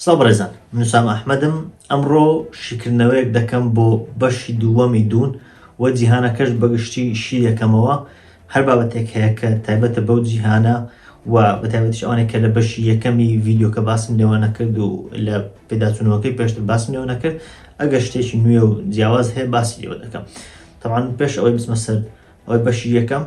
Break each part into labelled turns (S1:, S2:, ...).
S1: سڵاو بەڕێزان من وسام ئەحمەدم ئەمڕۆ شیکردنەوەیەک دەکەم بۆ بەشی دووەمی دوون و جیهانەکەش بەگشتی شی دەکەمەوە هەر بابەتێک هەیە کە تایبەتە بەو جیهانە و بە تایبەتیش ئەوانەی کە لە بەشی یەکەمی ڤیدیۆکە باسم لێوە نەکرد و لە پێداچوونەوەکەی پێشتر باسم لێوە نەکرد ئەگەر شتێکی نوێ و جیاواز هەیە باسی لێوە دەکەم تەبعەن پێش ئەوەی بچمە سەر ئەوەی بەشی یەکەم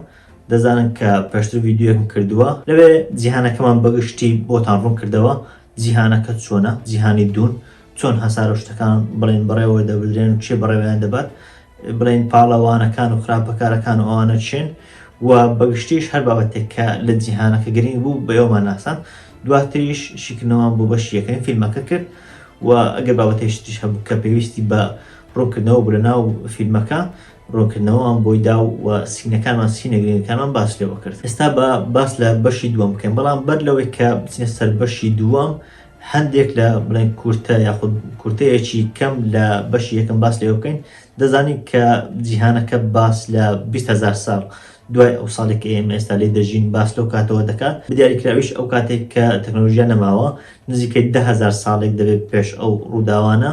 S1: دەزانن کە پێشتر ڤیدیۆیەکم کردووە لەوێ جیهانەکەمان بەگشتی بۆتان ڕوون کردەوە جیهانەکە چۆنە جیهانی دوون چۆن هەسارە و شتەکان بڵێن بەڕێوە دەبدرێن و کێ بەڕێوەیان دەبات بڵێن پاڵەوانەکان و خراپەکارەکان و ئەوانە چێن و بەگشتیش هەر بابەتێک کە لە جیهانەکە گرنگ بوو بە ئێوەمان ناسان دواتریش شیکردنەوەمان بۆ بەشی یەکەمی فیلمەکە کرد و ئەگەر بابەتێکی تریش هەبوو کە پێویستی بە ڕوونکردنەوە بوو لە ناو فیلمەکە ڕوونکردنەوەمان بۆی دا و سینەکانمان سینە گرنگەکانمان باس لێوە کرد. ئێستا با باس لە بەشی دووەم بکەین، بەڵام بەر لەوەی کە بچینە سەر بەشی دووەم هەندێک لە بڵێن کورتە یاخود کورتەیەکی کەم لە بەشی یەکەم باس لێوە بکەین. دەزانین کە جیهانەکە باس لە 20 هەزار ساڵ دوای ئەو ساڵێک کە ئێمە ئێستا لێی دەژین باس لەو کاتەوە دەکات، بەدیاریکراویش ئەو کاتێک کە تەکنەلۆژیا نەماوە نزیکەی 10 هەزار ساڵێک دەبێت پێش ئەو ڕووداوانە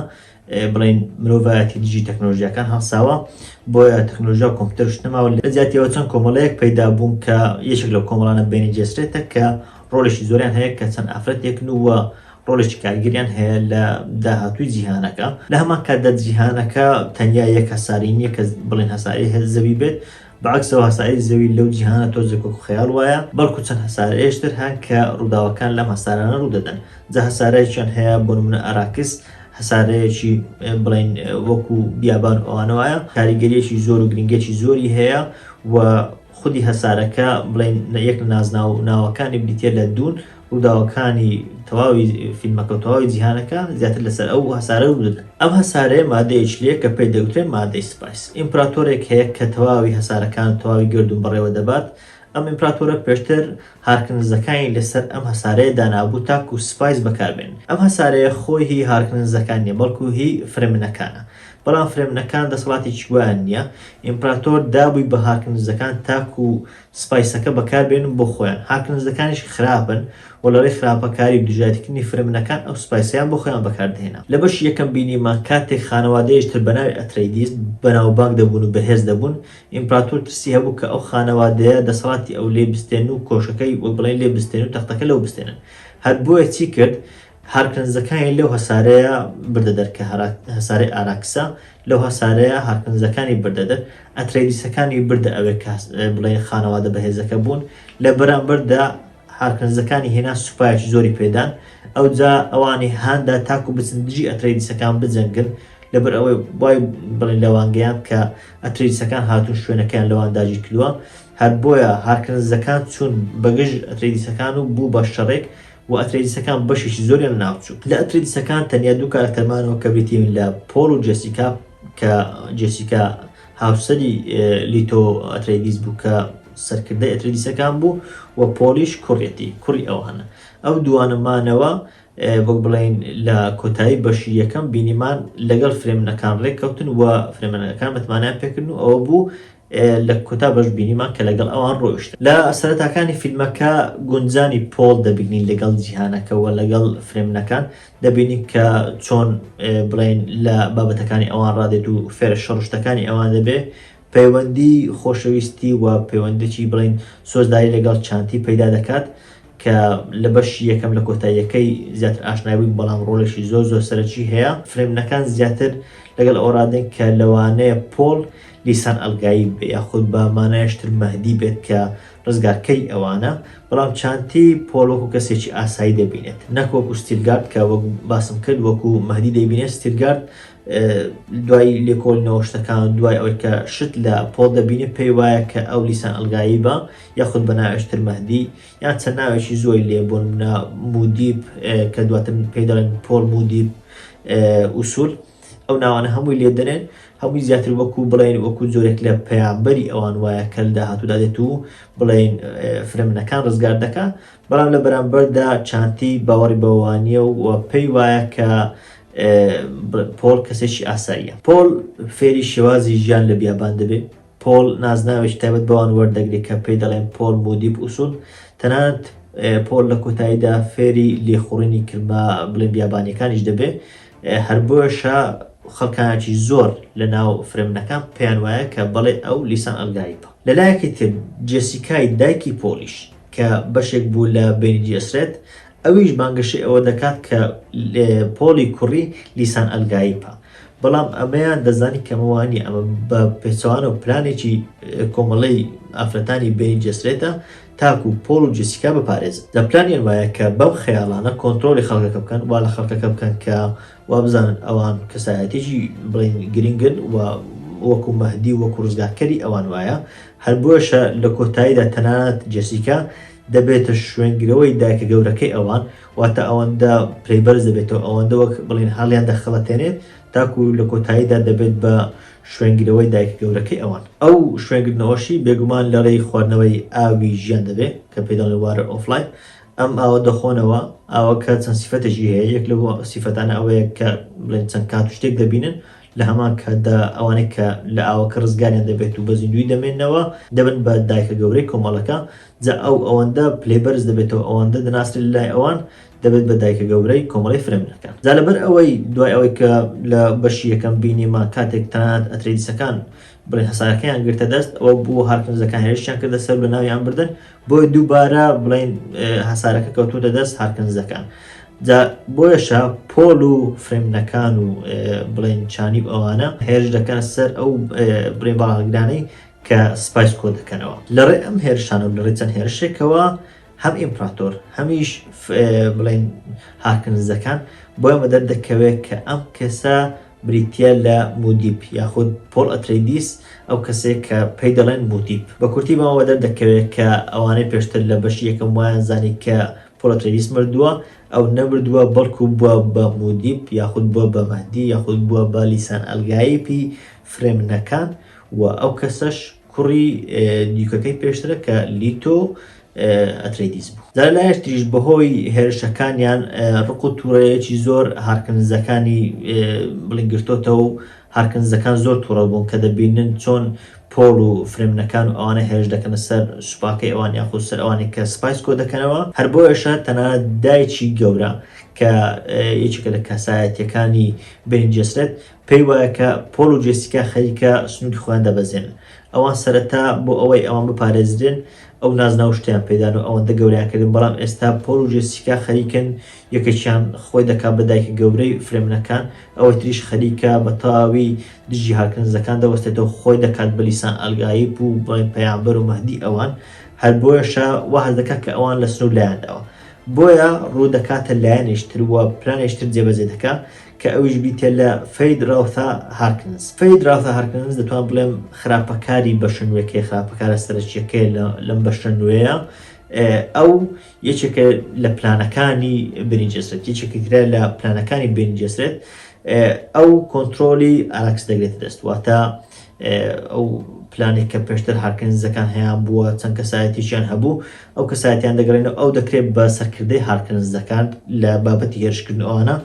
S1: بڵێین مرۆڤایەتی دژی تەکنۆلۆژیاکان هەڵساوە بۆیە تەکنۆلۆژیا و کۆمپیوتەرش نەماوە لە جیاتیەوە چەند کۆمەڵەیەک پەیدا بوون کە یەکێک لەو کۆمەڵانە بێنی جێسرێتە کە ڕۆڵێکی زۆریان هەیە کە چەند ئافرەتێکن و ڕۆڵێکی کارگەریان هەیە لە داهاتووی جیهانەکە لە هەمان کاتدا جیهانەکە تەنیا یەک هەساری نییە کە بڵێن هەساری زەوی بێت بەعەکسەوە هەسارەی زەوی لەو جیهانە تۆزێک وەکو خەیاڵ وایە، بەڵکو چەند هەسارەیەش تر هەن کە ڕووداوەکان لەم هەسارانە ڕوودەدەن، جا هەسارەیەکیان هەیە بۆ نموونە ئاراکس هەسارەیەکی بڵێین وەکو بیابان و ئەوانە وایە، کاریگەریەکی زۆر و گرنگیەکی زۆری هەیە و خودی هەسارەکە بڵێین یەک لە نازناو ناوەکانی بریتیە لە دوون، ڕووداوەکانی تەواوی فیلمەکە و تەواوی جیهانەکە زیاتر لەسەر ئەو هەسارە ڕوودەدەن. ئەم هەسارەیە مادەیەکی لێیە کە پێی دەگوترێت مادەی spice. ئیمپراتۆرێک هەیە کە تەواوی هەسارەکان و تەواوی گەردوون بەڕێوە دەبات. ئەم ئیمپراتۆرە پێشتر هارکنزەکانی لەسەر ئەم هەسارەیە دانابوو تاکوو spice بەکاربێنن. ئەم هەسارەیە خۆی هی هارکنزەکان نییە بەڵکوو هی فرێمنەکانە. بەڵام فرێمنەکان دەسەڵاتێکی وایان نییە. ئیمپراتۆر دابووی بە هارکنزەکان تاکوو spice ەکە بەکاربێنن بۆ خۆیان، هارکنزەکانیش خراپن و لەڕێی خراپەکاری و دژایەتیکردنی فرمنەکان ئەو spice ەیان بۆ خۆیان بەکاردەهێنا. لە بەشی یەکەم بینیمان کاتێک خانەوادەیەکی تر بەناوی ئەترەیدیس بەناوبانگ دەبوون و بەهێز دەبوون، ئیمپراتۆر ترسی هەبوو کە ئەو خانەوادەیە دەسەڵاتی ئەو لێ بستێنن و کۆشکەکەی وەک بڵێین لێ بستێنن و تەختەکە لەو بستێنن. هەر بۆیە چی کرد؟ هارکنزەکانی لەو هەسارەیە بردە دەر کە هەسارەی ئاراکسە، لەو هەسارەیە هارکنزەکانی بردە دەر، ئەترەیدیسەکانی بردە ئەوێ کە بڵێین خانەوادە بەهێزەکە بوون، لە بەرامبەردا هارکنزەکانی هێنا سوپایەکی زۆری پێدان، ئەوجا ئەوانی هاندا تاکو بچن دژی ئەترەیدیسەکان بجەنگن، لەبەر ئەوەی وای بڵێن لەوان گەیاند کە ئەترەیدیسەکان هاتوون شوێنەکەیان لەوان داگیر کردووە، هەر بۆیە هارکنزەکان چوون بەگژ ئەترەیدیسەکان و بوو بە شەڕێک و ئەترەیدیسەکان بەشێکی زۆریان لەناوچوو. لە ئەترەیدیسەکان تەنیا دوو کارەکتەر مانەوە کە بریتین لە پۆڵ و جێسیکا کە جێسیکا هاوسەری لیتۆ ئەترەیدیس بوو کە سەرکردەی ئەترەیدیسەکان بوو و پۆڵیش کوڕیەتی کوڕی ئەوانە. ئەو دووانە مانەوە وەک بڵێین لە کۆتایی بەشی یەکەم بینیمان لەگەڵ فرێمنەکان ڕێککەوتن و فرێمنەکان متمانەیان پێکردن و ئەوە بوو لە کۆتا بەش بینیمان کە لەگەڵ ئەوان ڕۆیشتن. لە سەرەتاکانی فیلمەکە گونجانی پۆڵ دەبینین لەگەڵ جیهانەکە و لەگەڵ فرێمنەکان، دەبینین کە چۆن بڵێین لە بابەتەکانی ئەوان ڕادێت و فێرە شەڕ و شتەکانی ئەوان دەبێ، پەیوەندی خۆشەویستی و پەیوەندیی بڵێین سۆزداری لەگەڵ چانتی پەیدا دەکات کە لە بەشی یەکەم لە کۆتاییەکەی زیاتر ئاشنای بووین بەڵام ڕۆڵێکی زۆر زۆر سەرەکی هەیە. فرێمنەکان زیاتر لەگەڵ ئەوە ڕادێن کە لەوانەیە پۆڵ لیسان ئەلگایب بێ یاخود بە مانایش تر مەهدی بێت کە ڕزگارکەری ئەوانە، بەڵام چانتی پۆڵ وەکو کەسێکی ئاسایی دەبینێت نەک وەکو ستیلگارد کە وەک باسم کرد وەکو مەهدی دەیبینێت. ستیلگارد دوای لێکۆڵینەوە شتەکان دوای ئەوەی کە شت لە پۆڵ دەبینێت پێی وایە کە ئەو لیسان ئەلگایبە یاخود بە ناوێش تر مەهدی یان چەند ناوێکی زۆری لێ بۆ نمونە مودیب کە دواتر پێی دەڵێن پۆڵ مودیب ئوسول ئەو ناوانە هەمووی لێ دەنێن هەمووی زیاتر وەکو بڵێن وەکو جۆرێک لە پەیامبەری ئەوان وایە کە لە داهاتوودا دێت و بڵێن فرەمنەکان ڕزگار دەکا بەڵام لە بەرامبەردا چانتی باوەڕی بەوانیە و پێی وایە کە پۆڵ کەسێکی ئاساییە. پۆڵ فێری شێوازی ژیان لە بیابان دەبێت. پۆڵ نازناوێکی تایبەت بەوان وەردەگرێت کە پێی دەڵێن پۆڵ مودیب ئوسول. تەنانەت. پۆل لە کۆتاییدا فێری لێخوڕینی کرمە بڵێن بیابانیەکانیش دەبێ. هەر بۆیەشە خەڵکانێکی زۆر لە ناو فرێمنەکان پێیان وایە کە بەڵێ ئەو لیسان ئەلگایبە. لە لایەکی تر جێسیکای دایکی پۆلیش کە بەشێک بوو لە بێنی جێسرێت ئەویش بانگەشەی ئەوە دەکات کە پۆلی کوڕی لیسان ئەلگایپە. بەڵام ئەمەیان دەزانی کە ئەمە وا نییە، ئەمە بە پێچەوانەوە پلانێکی کۆمەڵەی ئافرەتانی بێنی جێسرێتە تاکو پۆڵ و جێسیکا بپارێزن. جا پلانیان وایە کە بەم خەیاڵانە کۆنترۆڵی خەڵکەکە بکەن، وا لە خەڵکەکە بکەن کە وابزانن ئەوان کەسایەتیی بڵێین گرنگن و وەکو مەهدی و وەکو ڕزگارکەری ئەوان وایە. هەر بۆیەشە لە کۆتاییدا تەنانەت جێسیکا دەبێتە شوێنگرەوەی دایکە گەورەکەی ئەوان، واتە ئەوەندە پلەی بەرز دەبێتەوە، ئەوەندە وەک بڵێین هەڵیان دەخەڵەتێنێت تاکو لە کۆتاییدا دەبێت بە شوێنگرەوەی دایکە گەورەکەی ئەوان. ئەو شوێنگرتنەوەشی بێگومان لە ڕێی خواردنەوەی ئاوی ژیان دەبێت کە پێی دەڵێن Water of Life. ئەم ئاوە دەخۆنەوە، ئاوەکە چەند سیفەتێکی هەیە، یەک لەو سیفەتانە ئەوەیە کە بڵێن چەند کات و شتێک دەبینن، لە هەمان کاتدا ئەوانەی کە لە ئاوەکە ڕزگاریان دەبێت و بە زیندوویی دەمێننەوە دەبن بە دایکە گەورەی کۆمەڵەکە، جا ئەو ئەوەندە پلەی بەرز دەبێتەوە ئەوەندە دەناسرێت لە لای ئەوان دەبێت بە دایکە گەورەی کۆمەڵەی فرێمنەکان. جا لەبەر ئەوەی دوای ئەوەی کە لە بەشی یەکەم بینیمان کاتێک تەنانەت ئەترەیدیسەکان بڵێن هەسارەکەیان گرتە دەست ئەوە بوو هارکنزەکان هێرشیان کردە سەر و لەناویان بردن، بۆیە دووبارە بڵێن هەسارەکە کەوتووەتە دەست هارکنزەکان. جا بۆیەشە پۆل و فرێمنەکان و بڵێن چانی و ئەوانە هێرش دەکەنە سەر ئەو بڵێن باڵاگرانەی کە spice کۆ دەکەنەوە. لە ڕێی ئەم هێرشانە و لە ڕێی چەند هێرشێکەوە هەم ئیمپراتۆر هەمیش بڵێن هارکنزەکان بۆیان بەدەر دەکەوێت کە ئەم کەسە بریتییە لە مودیپ یاخود پۆڵ ئەترەیدیس ئەو کەسەیە کە پێی دەڵێن مودیپ. بە کورتی بەمە بەدەر دەکەوێت کە ئەوانەی پێشتر لە بەشی یەکەم وایان زانی کە پۆڵ ئەترەیدیس مردووە، ئەو نەمردووە بەڵکو بووە بە مودیپ یاخود بووە بە مەهدی یاخود بووە بە لیسان ئەلگایپی فرێمنەکان و ئەو کەسەش کوڕی دیوکەکەی پێشترە کە لیتۆ ئەترەیدیس بوو. جا لەلایەک تریش بەهۆی هێرشەکانیان ڕق و توڕەیەکی زۆر هارکنزەکانی بڵین گرتۆتەوە و هارکنزەکان زۆر توڕە بوون کە دەبینن چۆن پۆڵ و فرێمنەکان و ئەوانە هێرش دەکەنە سەر سوپاکەی ئەوان یاخود سەر ئەوانەی کە spice کۆ دەکەنەوە. هەر بۆیەشە تەنانەت دایکی گەورە کە یەکێکە لە کەسایەتیەکانی بێنی جێسرێت پێی وایە کە پۆڵ و جێسیکا خەریکە سنووری خۆیان دەبەزێنن. ئەوان سەرەتا بۆ ئەوەی ئەوان بپارێزرێن ئەو نازناو و شتەیان پێدان و ئەوەندە گەورەیان کردن، بەڵام ئێستا پۆڵ و جێسیکا خەریکن یەکێکیان خۆی دەکات بە دایکە گەورەی فرێمنەکان، ئەوەی تریش خەریکە بە تەواوی دژی هارکنزەکان دەوەستێتەوە، خۆی دەکات بە لیسان ئەلگایب و بڵێن پەیامبەر و مەهدی ئەوان، هەر بۆیەشە وا هەست دەکات کە ئەوان لە سنوور لایان داوە. بۆیە ڕوو دەکاتە لایەنێکی تر و پلانێکی تر جێبەجێ دەکات کە ئەویش بریتیە لە فەید ڕاوثا هارکنز. فەید ڕاوثا هارکنز دەتوانم بڵێم خراپەکاری بەشە نوێکەیە، خراپەکارە سەرەکیەکەیە لەم بەشە نوێیە. ئەو یەکێکە لە پلانەکانی بێنی جێسرێت، یەکێکی ترە لە پلانەکانی بێنی جێسرێت. ئەو کۆنترۆلی ئاراکس دەگرێتە دەست، واتە ئەو پلانێک کە پێشتر هارکنزەکان هەیان بووە، چەند کەسایەتیشیان هەبوو، ئەو کەسایەتیان دەگەڕێنەوە، ئەو دەکرێت بە سەرکردەی هارکنزەکان لە بابەتی هێرشکردن ئەوانە.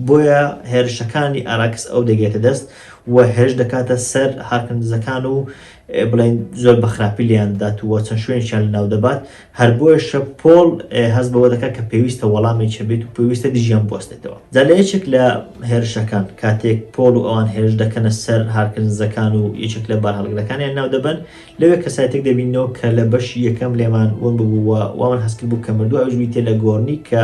S1: بۆیە هێرشەکانی ئاراکس ئەو دەگرێتە دەست و هێرش دەکاتە سەر هارکنزەکان و بڵێن زۆر بە خراپی لێیان دەدات و چەند شوێنێکیان لەناو دەبات. هەر بۆیەشە پۆڵ هەست بەوە دەکات کە پێویستە وەڵامێکی هەبێت و پێویستە دژیان بوەستێتەوە. جا لە یەکێک لە هێرشەکان کاتێک پۆڵ و ئەوان هێرش دەکەنە سەر هارکنزەکان و یەکێک لە بارهەڵگرەکانیان ناو دەبەن، لەوێ کەسایەتێک دەبیننەوە کە لە بەشی یەکەم لێمان ون ببوو و وامان هەست کردبوو کە مردووە، ئەویش بریتییە لە گۆرنی کە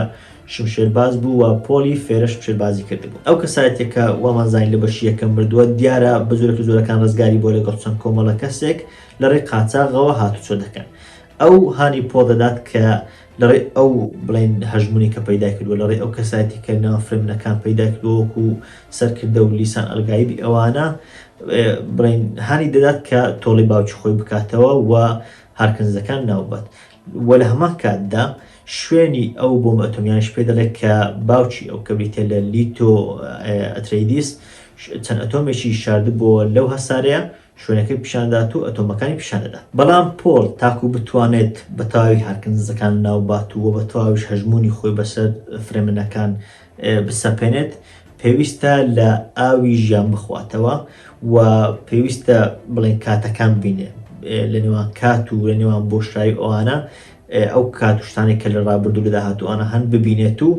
S1: شمشێرباز بوو و پۆڵی فێرە شمشێربازی کردبوو. ئەو کەسایەتیە کە وامان زانی لە بەشی یەکەم مردووە، دیارە بە جۆرێک لە جۆرەکان ڕزگاری بووە لەگەڵ چەند کۆمەڵە کەسێک لە ڕێی قاچاغەوە هاتوچۆ دەکەن. ئەو هانی پۆڵ دەدات کە لە ڕێی ئەو بڵێین هەژموونی کە پەیدای کردووە، لە ڕێی ئەو کەسایەتی کە ناو فرێمنەکان پەیدای کردووە وەکوو سەرکردە و لیسان ئەلگایبی ئەوانە، بڵێین هانی دەدات کە تۆڵەی باوکی خۆی بکاتەوە و هارکنزەکان ناوببات و لە هەمان کاتدا شوێنی ئەو بۆمب ئەتۆمیانەش پێ دەڵێت کە باوکی ئەو کە بریتیە لە لیتۆ ئەترەیدیس چەند ئەتۆمێکی شاردبۆوە لەو هەسارەیە، شوێنەکەی پیشان دەدات و ئەتۆمەکانی پیشان دەدات. بەڵام پۆڵ تاکو بتوانێت بە تەواوی هارکنزەکان لەناوببات و بە تەواویش هەژموونی خۆی بەسەر فرێمنەکان بسەپێنێت، پێویستە لە ئاوی ژیان بخواتەوە و پێویستە بڵێن کاتەکان ببینێ لە نێوان کات و لە نێوان بۆشایی ئەوانە. ئەو کات و شتانێک کە لە ڕابردوو لە داهاتووانە هەن ببینێت و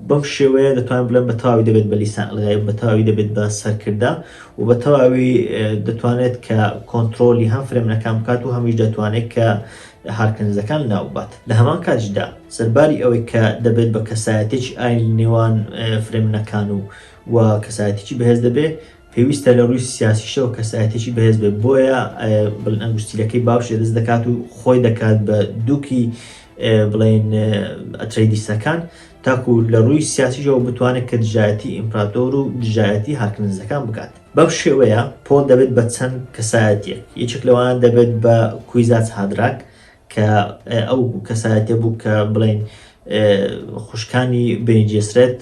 S1: بەم شێوەیە دەتوانین بڵێن بە تەواوی دەبێت بە لیسان ئەلغایب بە تەواوی دەبێت بە سەرکردە و بە تەواوی دەتوانێت کە کۆنترۆلی هەم فرێمنەکان بکات و هەمیش دەتوانێت کە هارکنزەکان ناوبات لە هەمان کاتیشدا سەرباری ئەوەی کە دەبێت بە کەسایەتێکی ئاین لە نێوان فرێمنەکان و و کەسایەتێکی بەهێز دەبێت پێویستە لە ڕووی سیاسیشەوە کەسایەتێکی بەهێز بێت بۆیە بڵێن ئەنگوستیلەکەی باوکی لەدەست دەکات و خۆی دەکات بە دوکی بڵێن ئەترەیدیسەکان تاکو لە ڕووی سیاسیشەوە بتوانێت کە دژایەتی ئیمپراتۆر و دژایەتی هارکنزەکان بکات. بەم شێوەیە پۆل دەبێت بە چەند کەسایەتیەک یەکێک لەوان دەبێت بە کویزاچ هادراک کە ئەو کەسایەتیە بوو کە بڵێن خوشکانی بنی جێسرێت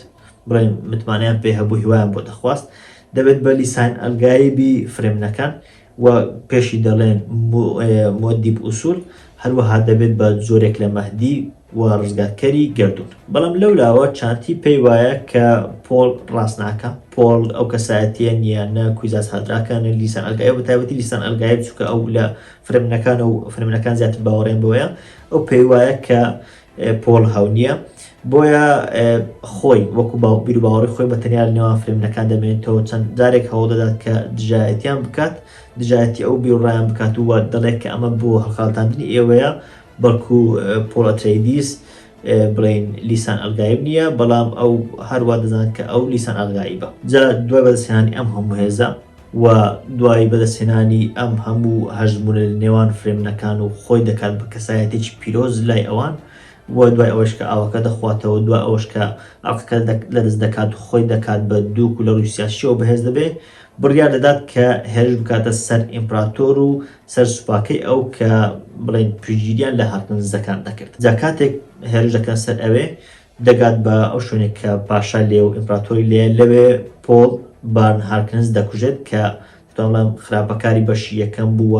S1: بڵێن متمانەیان پێ هەبوو هیوایان بۆ دەخواست دەبێت بە لیسان ئەلگایبی فرێمنەکان و پێشی دەڵێن مۆدیب ئوسول هەروەها دەبێت بە جۆرێک لە مەهدی و ڕزگارکەری گەردوون. بەڵام لەولاوە چانتی پێی وایە کە پۆڵ ڕاست ناکا. پۆڵ ئەو کەسایەتییە نییە، نە کویزاس هادراکە، نە لیسان ئەلگایب، بە تایبەتی لیسان ئەلگایب چونکە ئەو لە فرێمنەکانە و فرێمنەکان زیاتر باوەڕیان بەوەیە. ئەو پێی وایە کە پۆڵ هاو نییە. بۆیە خۆی وەکو بیروباوەڕی خۆی بە تەنیا لە نێوان فرێمنەکان دەمێنێتەوە. چەند جارێک هەوڵ دەدات کە دژایەتیان بکات، دژایەتی ئەو بیروڕایان بکات و دەڵێت کە ئەمە بۆ هەڵخەڵەتاندنی ئێوەیە، بەڵکو پۆڵ ئەترەیدیس بڵێین لیسان ئەلگایب نییە، بەڵام ئەو هەروا دەزانێت کە ئەو لیسان ئەلغایبە. جا دوای بەدەستهێنانی ئەم هەموو هێزە و دوای بەدەستهێنانی ئەم هەموو هەژموونە لە نێوان فرێمنەکان و خۆی دەکات بە کەسایەتێکی پیرۆز لای ئەوان و دوای ئەوەش کە ئاوەکە دەخواتەوە دوای ئەوەش کە ئەڵقەکە لەدەست دەکات و خۆی دەکات بە دوک و لە ڕووی سیاسیەوە بەهێز دەبێ بڕیار دەدات کە هێرش بکاتە سەر ئیمپراتۆر و سەر سوپاکەی ئەو کە بڵێن پشتگیریان لە هارکنزەکان دەکرد. جا کاتێک هێرش دەکەن سەر ئەوێ دەگات بە ئەو شوێنێک کە پاشا لێ و ئیمپراتۆری لێ لەوێ پۆڵ بارن هارکنز دەکوژێت کە دەتوانم بڵێم خراپەکاری بەشی یەکەم بوو و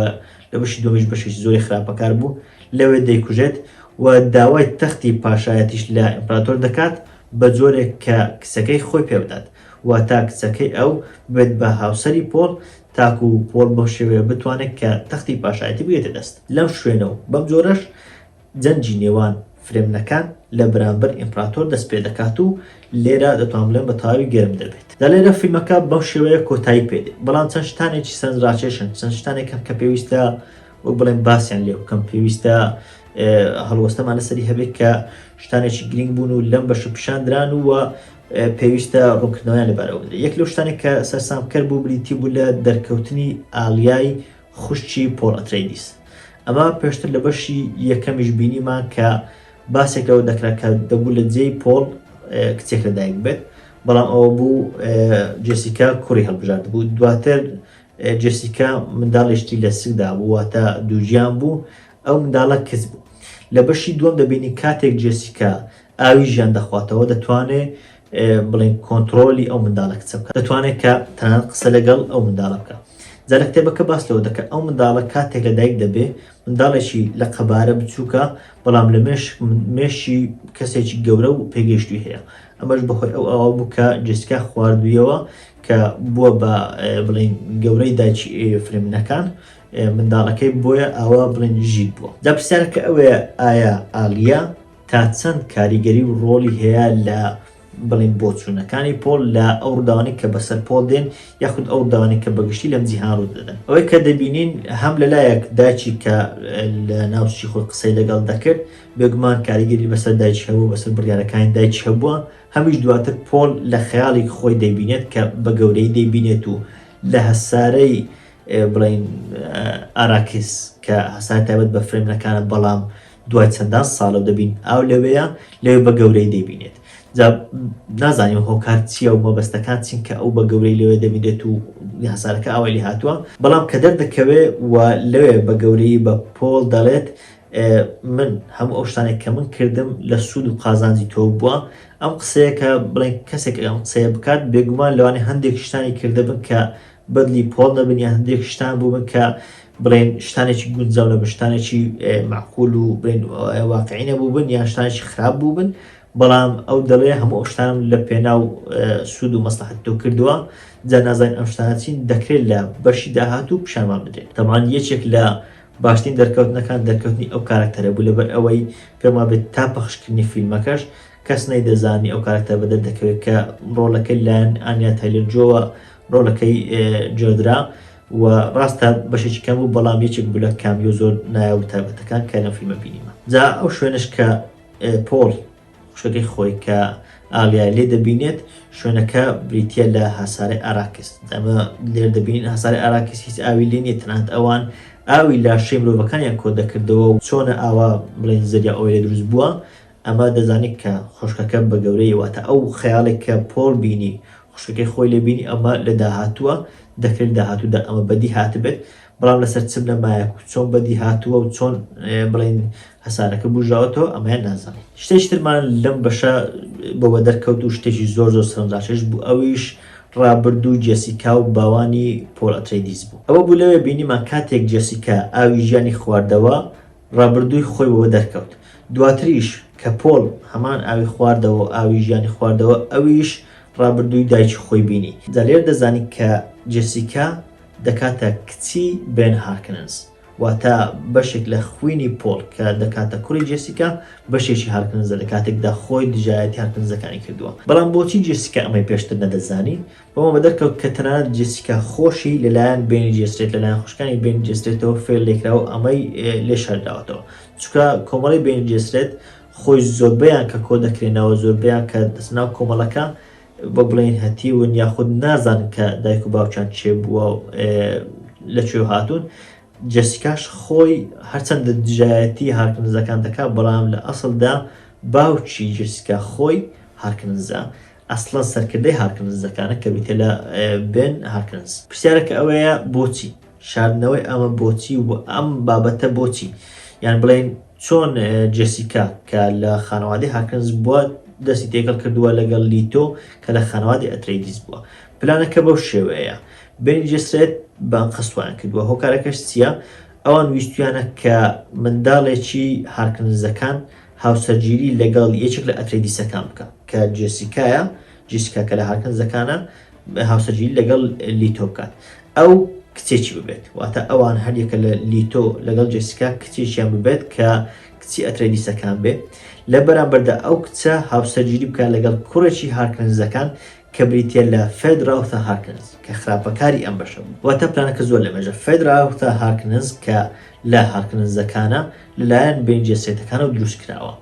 S1: لە بەشی دووەمیش بەشێکی زۆری خراپەکار بوو لەوێ دەیکوژێت و داوای تەختی پاشایەتیش لە ئیمپراتۆر دەکات بە جۆرێک کە کچەکەی خۆی پێ بدات واتە کچەکەی ئەو ببێت بە هاوسەری پۆڵ تاکو پۆڵ بەو شێوەیە بتوانێت کە تەختی پاشایەتی بگرێتە دەست. لەم شوێنە و بەم جۆرەش جەنگی نێوان فرێمنەکان لە بەرامبەر ئیمپراتۆر دەست پێ دەکات و لێرە دەتوانم بڵێم بە تەواوی گەرم دەبێت. جا لێرە فیلمەکە بەم شێوەیە کۆتایی پێ دێت، بەڵام چەند شتانێکی سەرنجڕاکێشن، چەند شتانێک هەن کە پێویستە وەک بڵێم باسیان لێ بکەم، پێویستە هەڵوەستەمان لەسەری هەبێت کە شتانێکی گرنگ بوون و لەم بەشە پیشان دران و پێویستە ڕوونکردنەوەیان لەبارەوە بدرێت. یەک لەو شتانێک کە سەرسامکەر بوو بریتی بوو لە دەرکەوتنی ئالیای خوشکی پۆڵ ئەترەیدیس. ئەمە پێشتر لە بەشی یەکەمیش بینیمان کە باسێک لەوە دەکرا کە دەبوو لە جێی پۆڵ کچێک لەدایک بێت، بەڵام ئەوە بوو جێسیکا کوڕی هەڵبژاردبوو. دواتر جێسیکا منداڵێکی لە سکدا بوو، واتە دووگیان بوو، ئەو منداڵە کچ بوو. لە بەشی دووەم دەبینی کاتێک جێسیکا ئاوی ژیان دەخواتەوە دەتوانێ بڵێن کۆنتڕۆلی ئەو منداڵە کچە بکات، دەتوانێت کە تەنانەت قسە لەگەڵ ئەو منداڵە بکات. جا لە کتێبەکە باس لەوە دەکات ئەو منداڵە کاتێک لە دایک دەبێ منداڵێکی لە قەبارە بچووکە بەڵام لە مێشک مێشکی کەسێکی گەورە و پێگەیشتووی هەیە. ئەمەش بەهۆی ئەو ئاوە بوو کە جێسیکا خواردوویەوە کە بووە بە بڵێن گەورەی دایکی فرێمنەکان منداڵەکەی بۆیە ئاوا بڵێن ژیر بووە. جا پرسیارەکە ئەوەیە ئایا ئالیا تا چەند کاریگەری و ڕۆڵی هەیە لە بڵێن بۆچوونەکانی پۆڵ لە ئەو ڕووداوانەی کە بەسەر پۆڵ دێن یاخود ئەو ڕووداوانەی کە بەگشتی لەم جیهان ڕوو دەدەن. ئەوەی کە دەبینین هەم لەلایەک دایکی کە لە ناوچی خۆی قسەی لەگەڵ دەکرد بێگومان کاریگەری بەسەر دایکی هەبوو بەسەر بڕیارەکانی دایکی هەبووە هەمیش دواتر پۆڵ لە خەیاڵی خۆی دەیبینێت کە بە گەورەی دەیبینێت و لە هەسارەی بڵێین ئاراکس کە هەسارەی تایبەت بە فرێمنەکانە بەڵام دوای چەندان ساڵە دەبین ئاو لەوێیە لەوێ بە گەورەی دەیبینێت جا نازانین هۆکار چییە و مەبەستەکان چین کە ئەو بە گەورەی لەوێ دەبینێت و هەسارەکە ئاوای لێ هاتووە بەڵام کە دەردەکەوێ و لەوێ بە گەورەی بە پۆڵ دەڵێت من هەموو ئەو شتانێک کە من کردم لە سوود و قازانجی تۆ بووە ئەم قسەیە کە بڵێن کەسێک ئەم قسەیە بکات بێگومان لەوانەیە هەندێک شتانی کردبن کە بەدلی پۆڵ نەبن یان هەندێک شتان بووبن کە بڵێن شتانێکی گونجاو نەبن شتانێکی معقول و بڵێن واقعی نەبووبن یان شتانێکی خراپ بووبن بەڵام ئەو دەڵێ هەموو ئەو شتانم لە پێناو سوود و مەسلحەت تۆ کردووە جا نازانین ئەم شتانە چین دەکرێت لە بەشی داهاتوو پیشانمان بدرێت تەبعەن یەکێک لە. باشترین دەرکەوتنەکان دەرکەوتنی ئەو کارەکتەرە بوو لەبەر ئەوەی پێم وابێت تا پەخشکردنی فیلمەکەش کەس نەیدەزانی ئەو کارەکتەر بەدەر دەکەوێت کە ڕۆڵەکەی لایەن ئانیا تایلەر جۆوە ڕۆڵەکەی جۆدرا و ڕاستە بەشێکی کەم بوو بەڵام یەکێک بوو لە cameo زۆر نایاب و تایبەتەکان کە لەم فیلمە بینیمە. جا ئەو شوێنەش کە پۆڵ خوشکەکەی خۆی کە ئالیای لێ دەبینێت شوێنەکە بریتییە لە هەسارەی ئاراکس. ئەمە لێر دەبینین هەسارەی ئاراکس هیچ ئاوی لێ نییە تەنانەت ئەوان ئاوی لاشەی مرۆڤەکانیان کۆ دەکردەوە و چۆنە ئاوا بڵێن زەریا ئەوەی لێ دروست بووە ئەمە دەزانیت کە خوشکەکە بە گەورەی واتە ئەو خەیاڵێک کە پۆڵ بینی خوشکەکەی خۆی لێ بینی ئەمە لە داهاتووە دەکرێت لە داهاتوودا ئەمە بەدی هاتبێت بەڵام لەسەر چ بنەمایەک و چۆن بەدی هاتووە و چۆن بڵێین هەسارەکە بوژاوەتەوە ئەمەیان نازانین. شتێکی ترمان لەم بەشە بۆ دەرکەوت و شتێکی زۆر زۆر سەرنجڕاکێش بوو ئەویش ڕابردوو جێسیکا و باوانی پۆل ئەترەیدیس بوو. ئەوە بوو لەوێ بینیمان کاتێک جێسیکا ئاوی ژیانی خواردەوە ڕابردووی خۆی بۆ دەرکەوت. دواتریش کە پۆڵ هەمان ئاوی خواردەوە و ئاوی ژیانی خواردەوە ئەویش ڕابردووی دایکی خۆی بینی. جا لێرە دەزانین کە جێسیکا دەکاتە کچی بێن هارکننز واتە بەشێک لە خوینی پۆڵ کە دەکاتە کوڕی جێسیکا بەشێکی هارکننزە لە کاتێکدا خۆی دژایەتی هارکننزەکانی کردووە. بەڵام بۆچی جێسیکا ئەمەی پێشتر نەدەزانی؟ بەمە بەدەرکەوت کە تەنانەت جێسیکا خۆشی لەلایەن بێنی جێسرێت لەلایەن خوشکانی بێنی جێسرێتەوە فێڵ لێکراوە و ئەمەی لێ شاردراوەتەوە چونکە کۆمەڵەی بێنی جێسرێت خۆی زۆربەیان کە کۆ دەکرێنەوە زۆربەیان کە دەچنە ناو کۆمەڵەکە بە بڵێین هەتیون یاخود نازانن کە دایک و باوکیان کێ بووە و لە کوێ هاتوون جێسیکاش خۆی هەرچەندە دژایەتی هارکنزەکان دەکات بەڵام لە ئەسڵدا باوکی جێسیکا خۆی هارکنزە ئەسڵەن سەرکردەی هارکنزەکانە کە بریتیە لە بێن هارکنز. پرسیارەکە ئەوەیە بۆچی؟ شاردنەوەی ئەمە بۆچی و ئەم بابەتە بۆچی؟ یان بڵێین چۆن جێسیکا کە لە خانەوادەی هارکنز بووە دەستی تێکەڵ کردووە لەگەڵ لیتۆ کە لە خانەوادەی ئەترەیدیس بووە؟ پلانەکە بەو شێوەیەیە بێنی جێسرێت بە ئەنقەست وایان کردووە هۆکارەکەش چییە؟ ئەوان ویستویانە کە منداڵێکی هارکنزەکان هاوسەرگیری لەگەڵ یەکێک لە ئەترەیدیسەکان بکە کە جێسیکایە، جێسیکا کە لە هارکنزەکانە هاوسەرگیری لەگەڵ لیتۆ بکات ئەو کچێکی ببێت واتە ئەوان هەریەکە لە لیتۆ لەگەڵ جێسیکا کچێکیان ببێت کە کچی ئەترەیدیسەکان بێ لە بەرامبەردا ئەو کچە هاوسەرگیری بکات لەگەڵ کوڕێکی هارکنزەکان کە بریتیە لە فێدراوثا هارکنز کە خراپەکاری ئەم بەشە بوو واتە پلانەکە زۆر لەمێژە فێدراوثا هارکنز کە لە هارکنزەکانە لەلایەن بێن جێسرێتەکانەوە دروست کراوە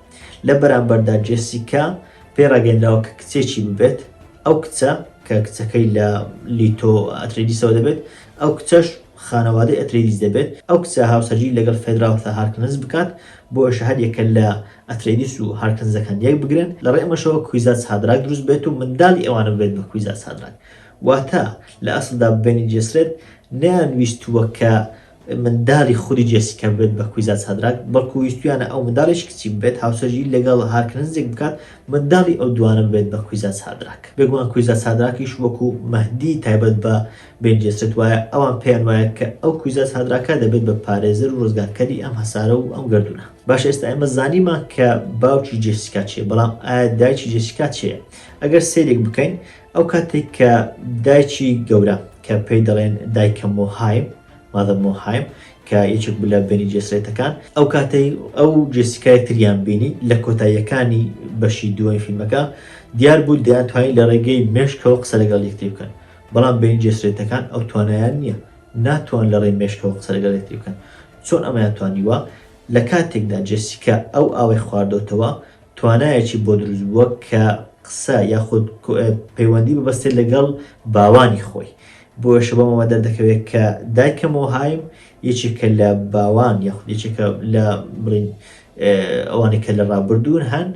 S1: لە بەرامبەردا جێسیکا پێی ڕاگەیەندراوە کە کچێکی ببێت ئەو کچە کە کچەکەی لە لیتۆ ئەترێدیسەوە دەبێت ئەو کچەش خانەوادەی ئەترێدیس دەبێت ئەو کچە هاوسەرگیری لەگەڵ فێدراوثا هارکنز بکات بۆیەشە هەریەکە لە ئەترێدیس و هارکنزەکان یەک بگرن لەڕێی ئەمەشەوە کویزاتس هادراک دروست بێت و منداڵی ئەوانە ببێت بە کویزاتس هادراک واتە لە ئەسڵدا بێنی جێسرێت نەیانویستووە کە منداڵی خودی جێسیکا ببێت بە کویزاتس هادراک، بەڵکو ویستویانە ئەو منداڵێکی کچی ببێت هاوسەرگیری لەگەڵ هارکنزێک بکات منداڵی ئەو دوانە ببێت بە کویزاتس هادراک. بێگومان کویزاتس هادراکیش وەکو مەهدی تایبەت بە بێن جێسرێت وایە، ئەوان پێیان وایە کە ئەو کویزاتس هادراکە دەبێت بە پارێزەر و ڕزگارکەری ئەم هەسارە و ئەم گەردوونە. باشە ئێستا ئێمە زانیمان کە باوکی جێسیکا کێیە، بەڵام ئایا دایکی جێسیکا کێیە؟ ئەگەر سەیرێک بکەین ئەو کاتێک کە دایکی گەورە کە پێی دەڵێن دایکە مۆهایم، Mother Morhaime، کە یەکێک بوو لە بێنی جێسرێتەکان، ئەو کاتەی ئەو جێسیکای تریان بینی لە کۆتاییەکانی بەشی دووەمی فیلمەکە دیار بوو دەیانتوانی لە ڕێگەی مێشکەوە قسە لەگەڵ یەکتری بکەن، بەڵام بێنی جێسرێتەکان ئەو توانایان نییە ناتوان لە ڕێی مێشکەوە قسە لەگەڵ یەکتری بکەن. چۆن ئەمەیان توانیوە؟ لە کاتێکدا جێسیکا ئەو ئاوەی خواردۆتەوە توانایەکی بۆ دروست بووە کە قسە یاخود پەیوەندی ببەستێت لەگەڵ باوانی خۆی بۆیەشە بەمەوە دەردەکەوێت کە دایکە مۆهایم یەکێکە لە باوان یاخود یەکێکە لە بڵین ئەوانەی کە لە ڕابردوون هەن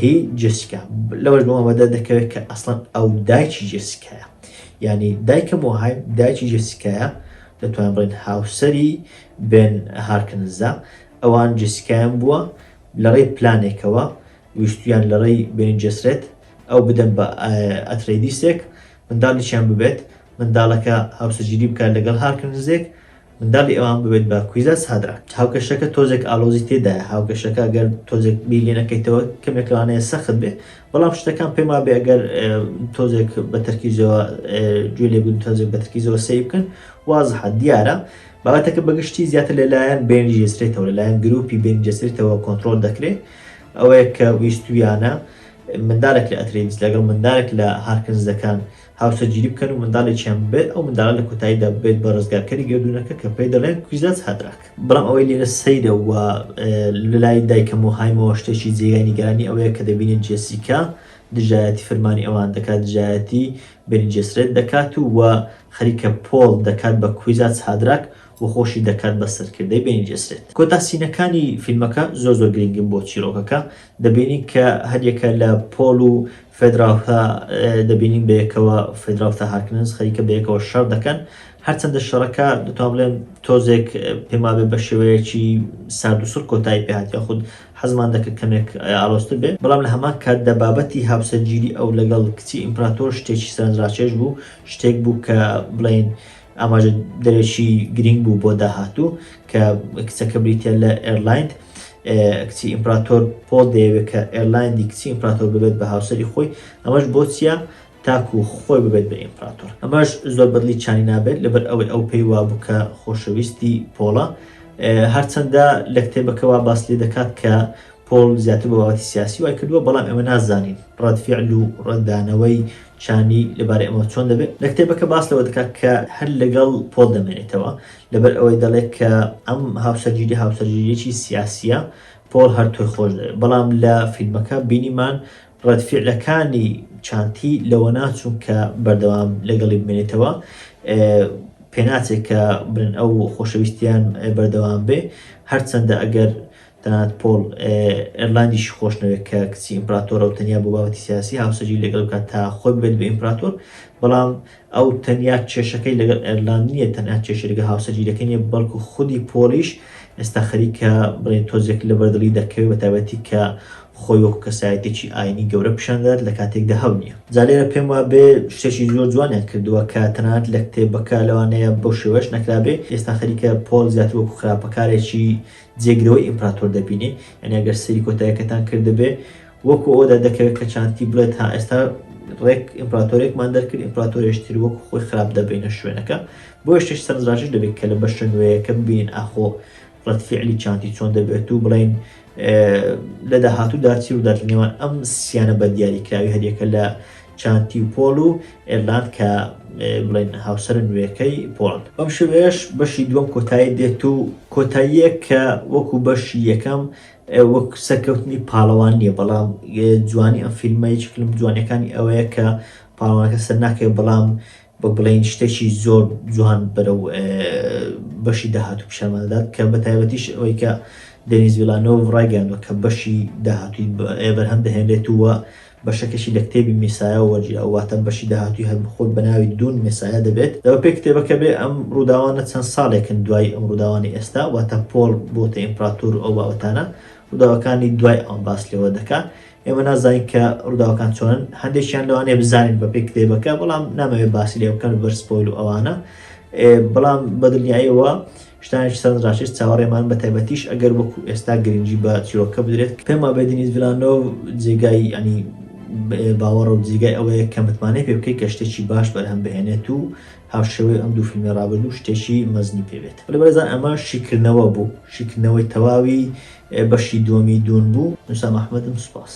S1: هی جێسیکا لەوەش بەمەوە دەردەکەوێت کە ئەسڵەن ئەو دایکی جێسیکایە یعنی دایکە مۆهایم دایکی جێسیکایە دەتوانین بڵێن هاوسەری بێن هارکنزە ئەوان جێسیکایان بووە لەڕێی پلانێکەوە ویستویان لەڕێی بێنی جێسرێت ئەو بدەن بە ئەترەیدیسێک منداڵیشیان ببێت منداڵەکە هاوسەرگیری بکات لەگەڵ هارکنزێک منداڵی ئەوان ببێت بە کویزاتس هادراک هاوکێشەکە تۆزێک ئاڵۆزی تێدایە هاوکێشەکە گەر تۆزێک بیر لێ نەکەیتەوە کەمێک لەوانەیە سەخت بێ بەڵام شتەکان پێم وابێ ئەگەر تۆزێک بە تەرکیزەوە گوێ لێ بگرن تۆزێک بە تەرکیزەوە سەیر بکەن وازحە دیارە. بابەتەکە بەگشتی زیاتر لەلایەن بێنی جێسرێتەوە لەلایەن گروپی بێنی جێسرێتەوە کۆنترۆل دەکرێت ئەوەیە کە ویستویانە مندالێک لە ئەترێدیس لەگەڵ مندالێک لە هارکنزەکان هاوسەرگیری بکەن و منداڵێکیان ببێت، ئەو منداڵە لە کۆتاییدا ببێت بە ڕزگارکەری گەردوونەکە کە پێی دەڵێن کویزاتس هادراک. بەڵام ئەوەی لێرە سەیرە و لەلای دایکە مۆهایمەوە شتێکی جێگای نیگەرانی ئەوەیە کە دەبینێت جێسیکا دژایەتی فەرمانی ئەوان دەکات، دژایەتی بێنی جێسرێت دەکات و خەریکە پۆڵ دەکات بە کویزاتس هادراک و خۆشی دەکات بە سەرکردەی بێنی جێسرێت. کۆتا سینەکانی فیلمەکە زۆر زۆر گرنگن بۆ چیرۆکەکە، دەبینین کە هەریەکە لە پۆڵ و فێدراوتا دەبینین بەیەکەوە فێدراوتا هارکننز خەریکە بەیەکەوە شەڕ دەکەن هەرچەندە شەڕەکە دەتوان بڵێم تۆزێک پێم وابێ بە شێوەیەکی سارد و سڕ کۆتایی پێهات یاخود حەزمان دەکرد کەمێک ئاڵۆزتر بێ بەڵام لە هەمان کاتدا بابەتی هاوسەرگیری ئەو لەگەڵ کچی ئیمپراتۆر شتێکی سەرنجڕاکێش بوو شتێک بوو کە بڵێین ئاماژە دەرێکی گرنگ بوو بۆ داهاتوو کە کچەکە بریتە لە ئێرلایند کچی ئیمپراتۆر پۆڵ دەیەوێت کە ئێرلایندی کچی ئیمپراتۆر ببێت بە هاوسەری خۆی ئەمەش بۆ چییە تاکو خۆی ببێت بە ئیمپراتۆر ئەمەش زۆر بەدڵی چانی نابێت لەبەر ئەوەی ئەو پێی وابوو کە خۆشەویستی پۆڵە هەرچەندە لە کتێبەکەوە باس لێ دەکات کە پۆڵ زیاتر بە بابەتی سیاسی وای کردووە، بەڵام ئێمە نازانین ڕەد فیعل و ڕەنگدانەوەی چانی لەبارەی ئەمەوە چۆن دەبێت. لە کتێبەکە باس لەوە دەکات کە هەر لەگەڵ پۆڵ دەمێنێتەوە، لەبەر ئەوەی دەڵێت کە ئەم هاوسەرگیری هاوسەرگیرییەکی سیاسییە، پۆڵ هەر تۆی خۆش دەوێت. بەڵام لە فیلمەکە بینیمان ڕەد فیعلەکانی چانتی لەوە ناچوون کە بەردەوام لەگەڵی بمێنێتەوە، پێناچێت کە بڵێن ئەو خۆشەویستییان بەردەوام بێ، هەرچەندە ئەگەر تەنانەت پۆڵ ئێرلاندیشی خۆش نەوێت کە کچی ئیمپراتۆرە و تەنیا بۆ بابەتی سیاسی هاوسەرگیری لەگەڵ بکات تا خۆی ببێت بە ئیمپراتۆر، بەڵام ئەو تەنیا کێشەکەی لەگەڵ ئێرلاند نییە، تەنها کێشەی لەگەڵ هاوسەرگیریەکەی نییە، بەڵکو خودی پۆڵیش ئێستا خەریکە بڵێین تۆزێک لەبەر دڵی دەکەوێت، بەتایبەتی کە خۆی وەکو کەسایەتیەکی ئاینی گەورە پیشان دەدات لە کاتێکدا هەو نییە. جا لێرە پێم وابێ شتێکی زۆر جوانیان کردووە کە تەنانەت لە کتێبەکە لەوانەیە بەو شێوەیەش نەکرابێ، ئێستا خەریکە پۆڵ زیاتر وەکو خراپەکارێکی جێگرەوەی ئیمپراتۆر دەبینی یعنی ئەگەر سەیری کۆتایەکەتان کردبێ وەکو ئەوە دەردەکەوێت کە چانتی بڵێت ها ئێستا ڕێک ئیمپراتۆرێکمان دەرکرد ئیمپراتۆرێش تر وەکو خۆی خراپ دەبینە شوێنەکە بۆ شتێک سەرنجڕاکێش دەبێت کە لە بەشە نوێیەکە ببینین ئاخۆ ڕەد فعلی چانتی چۆن دەبێت و بڵێن لە داهاتوودا چی ڕوودات لە نێوان ئەم سیانە بە دیاریکراوی هەریەکە لە چانتی و پۆل و ئێرلاند کە بڵێن هاوسەرە نوێیەکەی پۆڵن. بەم شێوەیەش بەشی دووەم کۆتایی دێت و کۆتاییەک کە وەکو بەشی یەکەم وەک سەرکەوتنی پاڵەوان نییە، بەڵام جوانی ئەم فیلمە یەکێک لەم جوانیەکانی ئەوەیە کە پاڵەوانەکە سەرناکەوێت بەڵام بە بڵێین شتێکی زۆر جوان بەرەو بەشی داهاتوو پیشانمان دەدات کە بە تایبەتیش ئەوەی کە دێنیز ڤیلانۆڤ ڕایگەیاندووە کە بەشی داهاتووی بەرهەم دەهێنرێت و بەشەکەشی لە کتێبی مێسایاوە وەرگیراوە، واتە بەشی داهاتووی هەر خۆی بە ناوی دوون مێسایا دەبێت. دە بەپێی کتێبەکە بێ ئەم ڕووداوانە چەند ساڵێکن دوای ئەم ڕووداوانەی ئێستا، واتە پۆڵ بۆتە ئیمپراتۆر و ئەو بابەتانە، ڕووداوەکانی دوای ئەوان باس لێوە دەکا. ئێمە نازانین کە ڕووداوەکان چۆنن، هەندێکیان لەوانەیە بزانین بەپێی کتێبەکە، بەڵام نامەوێت باسی لێ بکەم لەبەر spoil و ئەوانە. بەڵام بە دڵنیاییەوە شتانێکی سەرنجڕاکێش چاوەڕێمان بە تایبەتیش ئەگەر وەکو ئێستا گرنگی بە چیرۆکەکە بدرێت پێم وابێ دینیز ڤیلانۆڤ جێگای ینی باوەڕە و جێگای ئەوەیە کە متمانەی پێ بکەیت کە شتێکی باش بەرهەم بهێنێت و هاوشێوەی ئەم دوو فیلمی ڕابردوو شتێکی مەزنی پێ بێت. بەڵێ بەڕێزان ئەمە شیکردنەوە بوو شیکردنەوەی تەواوی بەشی دووەمی دوون بوو. نوسام ئەحمەدم سوپاس.